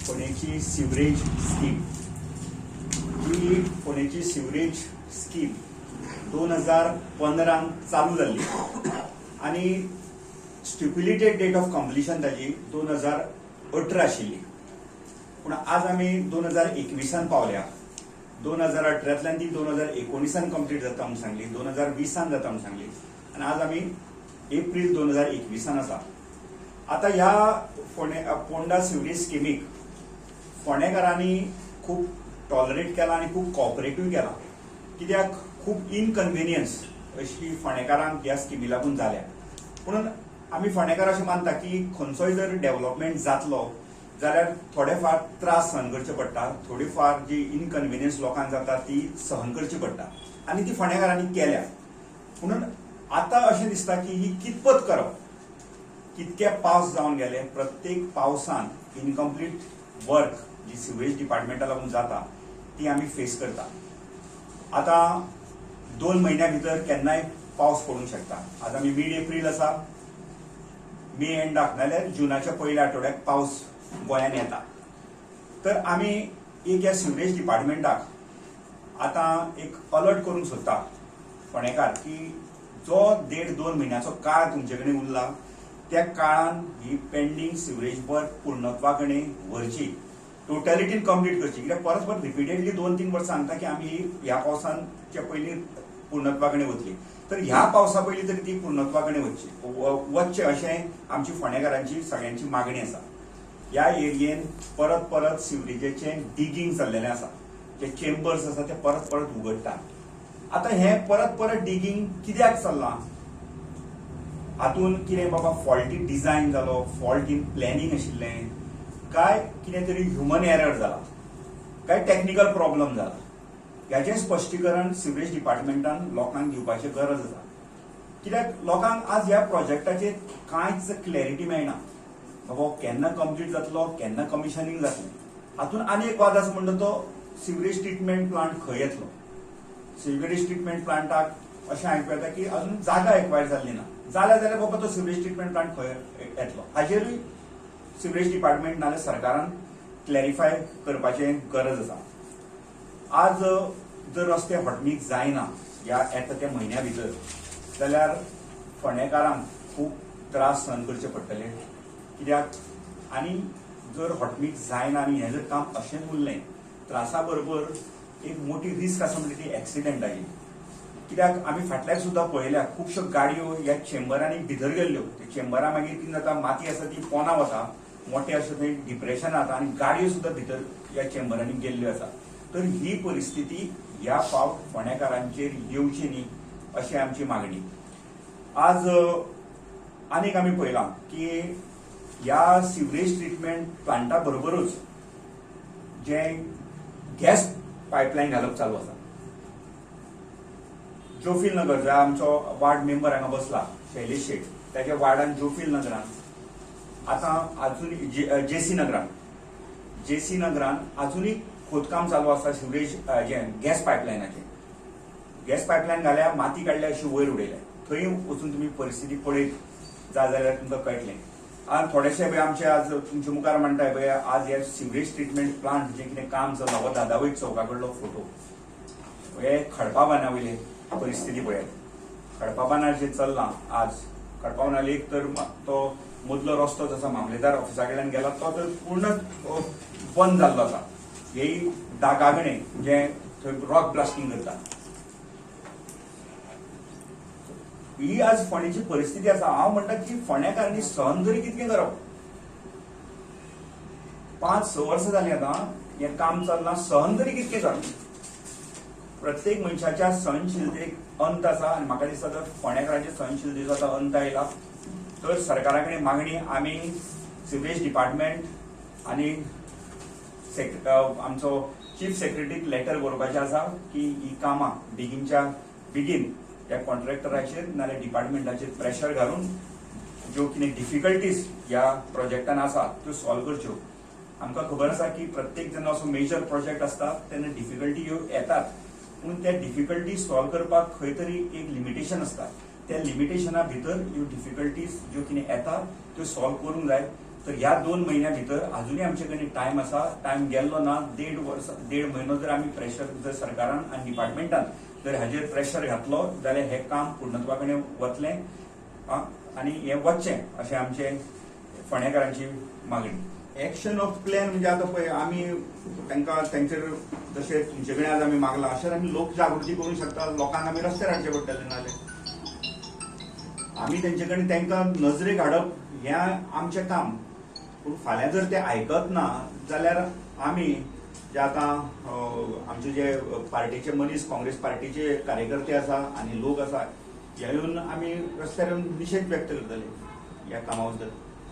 फोंडेची sewerage scheme. ही फोंडेची sewerage scheme 2015 चालू जाल्ली आनी स्टिप्युलेटेड डेट ऑफ कंप्लिशन ताजी 2018 आशिल्ली. पूण आज आमी 2021 पावल्या. 2018तल्यान ती 2019 कंप्लीट जाता म्हूण सांगली, 2020 जाता म्हूण सांगली आनी आज आमी एप्रील 2021 आसा. आतां ह्या फोंडे पोंडा सिवरेज स्किमीक फोंडेकारांनी खूब टॉलरेट केला आनी खूब कॉपरेटीव केला, कित्याक खूब इनकन्विनियन्स अशी फोंडेकारांक ह्या स्किमी लागून जाल्या. म्हणून आमी फोंडेकार अशें मानता की खंयचोय जर डेव्हलपमेंट जातलो जाल्यार थोडे फार त्रास सहन करचे पडटा, थोडी फार जी इनकन्विनियन्स लोकांक जाता ती सहन करची पडटा आनी ती फोंडेकारांनी केल्या. म्हणून आतां अशें दिसता की ही कितपत करप, कितके पावस जावन गेले, प्रत्येक पावसान इनकम्प्लीट वर्क जी सिवरेज डिपार्टमेंटा लागून जाता ती आमी फेस करता. आतां 2 म्हयन्या भितर केन्नाय पावस पडूंक शकता. आज आमी मीड एप्रील आसा, मे एंडाक नाल्यार जुनाच्या पयल्या आठवड्याक पावस गोंयान येता. तर आमी एक ह्या सिवरेज डिपार्टमेंटाक आतां एक अलर्ट करूंक सोदता फोंडेकार की जो 1.5-2 म्हयन्याचो काळ तुमचे कडेन उरला त्या काळान ही पेंडींग सिवरेज वर्क पूर्णत्वा कडेन व्हरची, टोटलिटीन कंप्लीट करची. कित्याक परत परत रिपिटेडली 2-3 वर्सां सांगता की आमी ह्या पावसाच्या पयलीं पूर्णत्वा कडेन वतली, तर ह्या पावसा पयलीं तरी ती पूर्णत्वा कडेन वचची वचचें अशें आमची फोंडेकारांची सगळ्यांची मागणी आसा. ह्या एरियेन परत परत सिवरेजीचें डिगींग चल्लेलें आसा, जे चेंबर्स आसा ते परत परत उगडटा. आतां हें परत परत डिगींग कित्याक चल्लां, हातून कितें बाबा फॉल्टी डिझायन जालो, फॉल्ट इन प्लॅनिंग आशिल्लें काय कितें तरी ह्युमन एरर जाला काय टॅक्निकल प्रॉब्लम जाला, ह्याचें स्पश्टीकरण सिवरेज डिपार्टमेंटान लोकांक दिवपाची गरज आसा. कित्याक लोकांक आज ह्या प्रोजेक्टाचेर कांयच क्लॅरिटी मेळना, बाबा केन्ना कंप्लीट जातलो, केन्ना कमिशनींग जातलें. हातून आनी एक वाद आसा म्हणटा तो सिवरेज ट्रिटमेंट प्लांट खंय येतलो. सिवरेज ट्रिटमेंट प्लांटाक अशें आयकूं येता की अजून जागा एक्वायर जाल्ली ना, जाल्या जाल्यार बाबा तो सिवरेज ट्रिटमेंट प्लांट खंय येतलो हाजेरूय सिवरेज डिपार्टमेंट नाल्यार सरकारान क्लॅरिफाय करपाचें गरज आसा. आज जर रस्ते हॉटमिक्स जायना ह्या येता त्या म्हयन्या भितर जाल्यार फोंडेकारांक खूब त्रास सहन करचे पडटले. कित्याक आनी जर हॉटमिक्स जायना आनी हें जर काम अशेंच उरलें, त्रासा बरोबर एक मोठी रिस्क आसा म्हणजे ती एक्सिडेंटाची. कित्याक आमी फाटल्यान सुद्दां पळयल्या खुबश्यो गाडयो ह्या चेंबरांनी भितर गेल्ल्यो, ते चेंबरां मागीर कितें जाता, माती आसा ती पोना वता, मोठे अशें थंय डिप्रेशन जाता आनी गाडयो सुद्दां भितर ह्या चेंबरांनी गेल्ल्यो आसा. तर ही परिस्थिती ह्या फावट फोंडेकारांचेर येवची न्ही अशी आमची मागणी. आज आनीक आमी पळयलां की ह्या सिवरेज ट्रिटमेंट प्लांटा बरोबरूच जें गॅस पायपलायन घालप चालू आसा. जोफील नगर जो आमचो वार्ड मेंबर हांगा बसला शैलेश शेट, त्याच्या वार्डान जोफील नगरान आतां अजून जेसी नगरान, जेसी नगरान अजूनय खोदकाम चालू आसा सिवरेज जें गॅस पायपलायनाचें. गॅस पायपलायन घाल्या, माती काडल्या, अशी वयर उडयल्या. थंय वचून तुमी परिस्थिती पळयत जा जाल्यार तुमकां कळटलें. आनी थोडेशे पळय आमचे आज तुमचे मुखार म्हणटा पळय, आज हे सिवरेज ट्रिटमेंट प्लांट जें कितें काम चल्लां हो दादावैत चौका कडलो फोटो, हे खडपा बांदा वयले परिस्थिती पळयात. खडपा बांदार जें चल्लां आज खडपा बांदार एक तर तो मदलो रस्तो जो आसा मामलेदार ऑफिसा कडल्यान गेला तो तर पूर्ण बंद जाल्लो आसा. हे दागागणे जे थंय रॉक ब्लास्टींग करता. ही आज फोंडेची परिस्थिती आसा. हांव म्हणटा की फोंडेकारांनी सहन तरी कितकें करप, 5-6 वर्सां जालीं आतां हें काम चल्लां, सहन तरी कितकें करप. प्रत्येक मनशाच्या सहनशीलतेक अंत आसा आनी म्हाका दिसता जर फोंडेकारांच्या सहनशीलतेचो आतां अंत आयला तर सरकारा कडेन मागणी आमी सिवरेज डिपार्टमेंट आनी आमचो चीफ सेक्रेटरीक लेटर बरोवपाचें आसा की ही कामां बेगीनच्या बेगीन ह्या कॉन्ट्रॅक्टराचेर नाल्यार डिपार्टमेंटाचेर प्रेशर घालून ज्यो कितें डिफिकल्टीज ह्या प्रोजेक्टान आसा त्यो सॉल्व करच्यो. आमकां खबर आसा की प्रत्येक जेन्ना असो मेजर प्रोजेक्ट आसता तेन्ना डिफिकल्टी ह्यो येतात, पूण त्या डिफिकल्टी सॉल्व करपाक खंय तरी एक लिमिटेशन आसता. त्या लिमिटेशना भितर ह्यो डिफिकल्टीज ज्यो कितें येता त्यो सॉल्व करूंक जाय. तर ह्या 2 म्हयन्या भितर अजुनूय आमचे कडेन टायम आसा, टायम गेल्लो ना. 1.5 वर्स, 1.5 म्हयनो जर आमी प्रेशर जर सरकारान आनी डिपार्टमेंटान जर हाजेर प्रेशर घातलो जाल्यार हें काम पूर्णत्वा कडेन वतलें आनी हें वचचें अशें आमचे फोंडेकारांची मागणी. एक्शन ऑफ प्लॅन म्हणजे आतां पळय आमी तांकां तेंचेर जशें तुमचे कडेन आज आमी मागलां अशें आमी लोक जागृती करूंक शकता. लोकांक आमी रस्त्यार हाडचें पडटलें, नाजाल्यार आमी तेंचे कडेन तांकां नजरेक हाडप हें आमचें काम. पूण फाल्यां जर ते आयकत ना जाल्यार आमी जे आतां आमचे जे पार्टीचे मनीस, काँग्रेस पार्टीचे कार्यकर्ते आसा आनी लोक आसा, हे येवन आमी रस्त्यार येवन निशेध व्यक्त करतले ह्या कामा बद्दल.